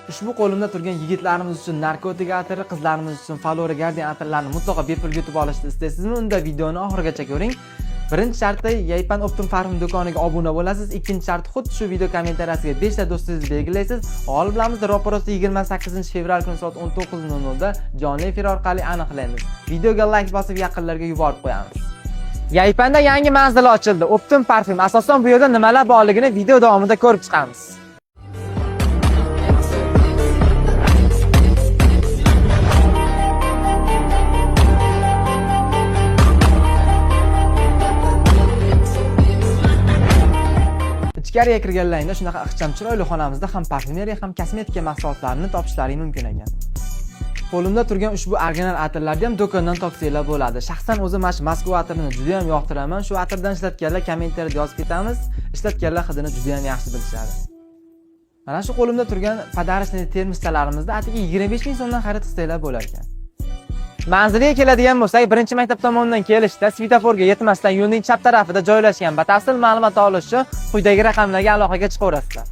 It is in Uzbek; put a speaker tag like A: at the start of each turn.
A: Ushbu qo'limda turgan yigitlarimiz uchun narkotik atiri, qizlarimiz uchun Falora Garden atirlarini mutlaqo bepul yutib olishni istaysizmi? Unda videoni oxirigacha ko'ring. Birinchi sharti Yaypan Optim Parfum do'koniga obuna bo'lasiz. Ikkinchi sharti xuddi shu video kommentariyasiga 5 ta do'stingizni belgilaysiz. G'oliblarimizni ro'parasi 28-fevral kuni soat 19:00 da jonli efir orqali aniqlaymiz. Videoga like bosib yaqinlarga yuborib qo'yamiz. Yaypanda yangi manzil ochildi. Optim Parfum. Asosan bu yerda nimalar borligini video davomida ko'rib chiqamiz. Ichkariga kirganlaringda shunaqa ixcham chiroyli xonamizda ham parfyumeriya, ham kosmetika mahsulotlarini topishlaring mumkin ekan. Qo'limda turgan ushbu original atirlarni ham do'kondan topsanglar bo'ladi. Shaxsan o'zim mana shu Moskva atirini juda ham yoqtiraman. Shu atirdan ishlatganlar kommentariyada yozib ketamiz. Ishlatganlar hidini juda ham yaxshi bilishadi. Mana shu qo'limda turgan подарочный termoschalarimizni atigi 25 ming so'mdan xarid qilsanglar bo'lar ekan. Manzilga keladigan bo'lsak, birinchi maktab tomonidan kelishda svetoforga yetmasdan yo'lning chap tarafida joylashgan. Batafsil ma'lumot olish uchun quyidagi raqamlarga aloqaga chiqaverasizlar.